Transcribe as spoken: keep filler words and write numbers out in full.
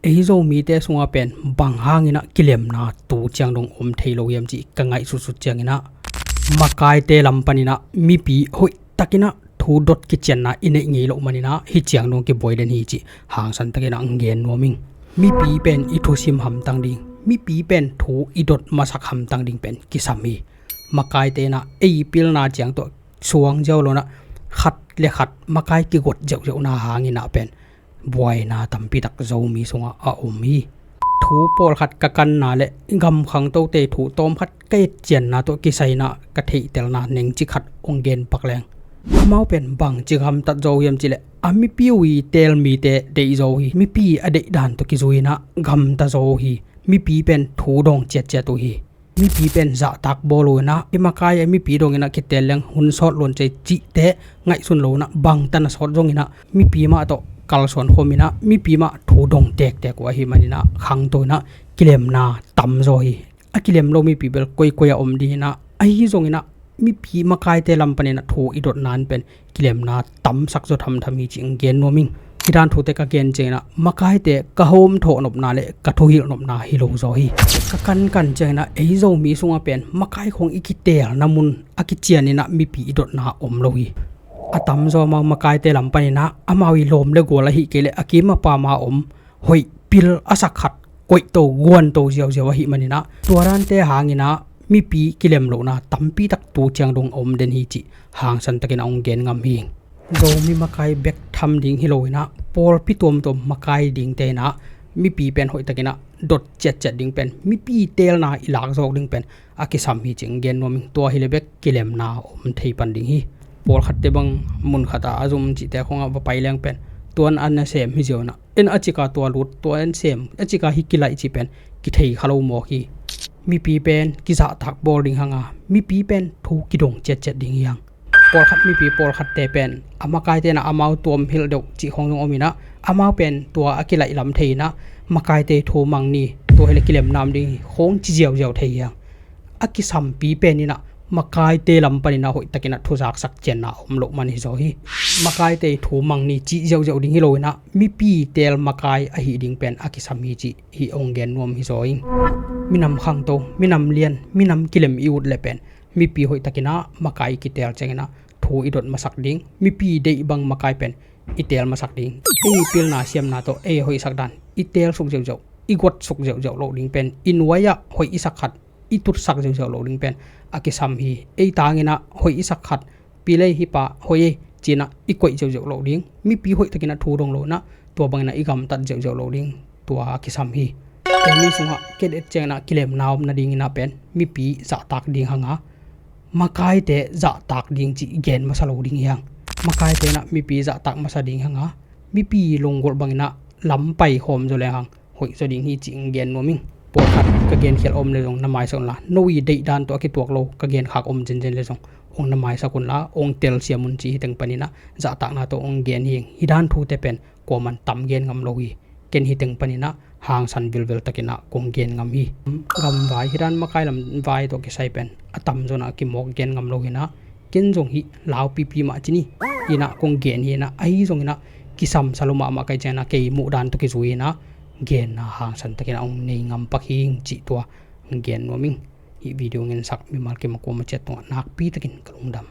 Ei Zomite sungah pen bang hangin ah kilemna tu ciang dong om thei lo hiam cih ka ngaihsutsut ciangin ah, makaite lam panin ah mipi hoih takin ah thu dot kicianna i neih ngei loh manin ah hih ciang dong kibuai den hi cih hangsan takin ah hong gen nuam ing. Mipi pen i thusim hamtang ding, mipi pen thu i dot masak hamtang ding pen kisam hi. Makaite in ah ei pilna ciang tawh suang ziau lo in ah khat le khat makai kigot ziauziauna hangin ah pen buaina tampi tak Zomi sungah a om hi. Thu pawlkhat ka kanna le gam khangtote thu tawmkhat ka etcianna tawh kisai in ah ka theihtelna nengci khat hong gen pak leng, amau pen bangci gamtat zaw uh hiam cih leh a mipi uh i teel mite deih zaw uh hi. Mipi a deih dan tawh kizui in ah gamta zaw uh hi. Mipi pen thu dawng ciatciat uh hi. Mipi pen zahtak bawl uh in ah, i makai a mipi dong in ah kiteel leng hun sawt luan cei cihte ngaihsun lo in ah, bangtan a sawt zong in ah mipi mah tawh kalsuan khawm in ah mipi mah thu dong tektek uh ahih manin ah khangto in ah kilemna tam zaw hi. A kilem lo mipi bel koikoi a om ding in ah, ahi zongin ah mipi makaite lam panin ah thu i dotna in pen kilemna tamsak zaw thamtham hi cih hong gen nuam ing. Hih dan thute ka gen ciangin ah makaite ka hawm thawh nopna le ka thuhilh nopna hi lo zaw hi. Ka kankan ciangin ah ei Zomi sungah pen makai khong i kiteelna mun a kician in ah mipi i dotna om lo hi. A tamzaw amau makaite lam panin ah amau i lawm le gual ahih kei leh a kim a pam a om hoih pil a sak khat koihto guanto ziauziau ahih manin ah tua dante hangin ah mipi kilem lohna tampi tak tu ciang dong a om den hi cih hangsan takin ah hong gen ngam hi. Zomi makai bek tham ding hi lo in ah pawlpi tuamtuam makai dingte in ah mipi pen hoih takin ah dot ciatciat ding pen, mipi teelna i lak zawk ding pen a kisam hi cih hong gen nuam ing. Tua hi leh bek kilemna om thei pan ding hi. Pawlkhatte bang mun khat ah a zum cihte khong ah va pai leng pen tua in a nasem hi ziau in ah, en a cik a tua lut, tua en sem, a cik a hih kilaih cih pen kithei kha lo mawk hi. Mipi pen kizahtak bawl ding hang a, mipi pen thu kidong ciatciat ding hi hang. Pawlkhat mipi pawlkhatte pen a makaite in ah amau tuam hilh deuh cih khong zong om in ah, amau pen tua a kilaih lam thei in ah makaite thu mang ni, tua hi leh kilemna om ding hi khong ci ziauziau thei hi hang. A kisampi pen in ah makaite lam panin ah hoih takin ah thuzaksak cianna om loh man hi zaw hi. Makaite thu mang ni cih ziauziau ding hi lo in ah mipi teel makai ahih ding pen a kisam hi cih hih hong gen nuam hi zaw ing. Minam khangto, minam lian, minam kilem i ut leh pen mipi hoih takin ah makai i kiteel ciangin ah thu i dot masak ding, mipi deih bang makai pen i teel masak ding. Ei pilna siamna tawh ei hoihsak dan i teel suk ziauziau, i guat suk ziauziau loh ding pen i nuai ah hoih i sak khat i tutsak ziauziau loh ding pen a kisam hi. Ei tangin ah hoih i sak khat, pi lei hih pa hoih ei ci in ah i koih ziauziau loh ding, mipi hoih takin ah thu dong lo in ah tua bangin ah i gamtat ziauziau loh ding, tua a kisam hi. Ei mi sungah ka et ciangin ah kilemna om nadingin ah pen mipi zahtak ding hang a, makaite zahtak ding cih gen masa lo ding hi hang. Makaite in ah mipi zahtak masa ding hang a, mipi lunggulh bangin ah lam pai khawm zaw leng hang hoih zaw ding hi cih hong gen nuam ing. Pawlkhat ka genkhial om leh zong na maisak un la, no i deih dan tawh a kituak lo ka genkhak om zenzen leh zong hong na maisak un la, hong telsiam un cih hih teng panin ah zahtakna tawh hong gen hi ing. Hih dan thute pen kuaman tam gen ngam lo hi. Ken hih teng panin ah hangsan vilvel takin ah kong gen ngam hi. Gamvai, hih dan makai lam vai tawh kisai pen a tamzaw in ah kimawk gen ngam lo hi in ah, ken zong hih laupipi mah ci ni in ah kong gen hi in ah, ahi zongin ah kisam sa lo mahmah ka hih ciangin ah kei muh dan tawh kizui in ah genna hangsan takin ah hong nei ngam pak hi ing cih tua hong gen nuam ing. Hih video ngensak mimal kim a kuama ciat tungah nakpi takin ka lungdam.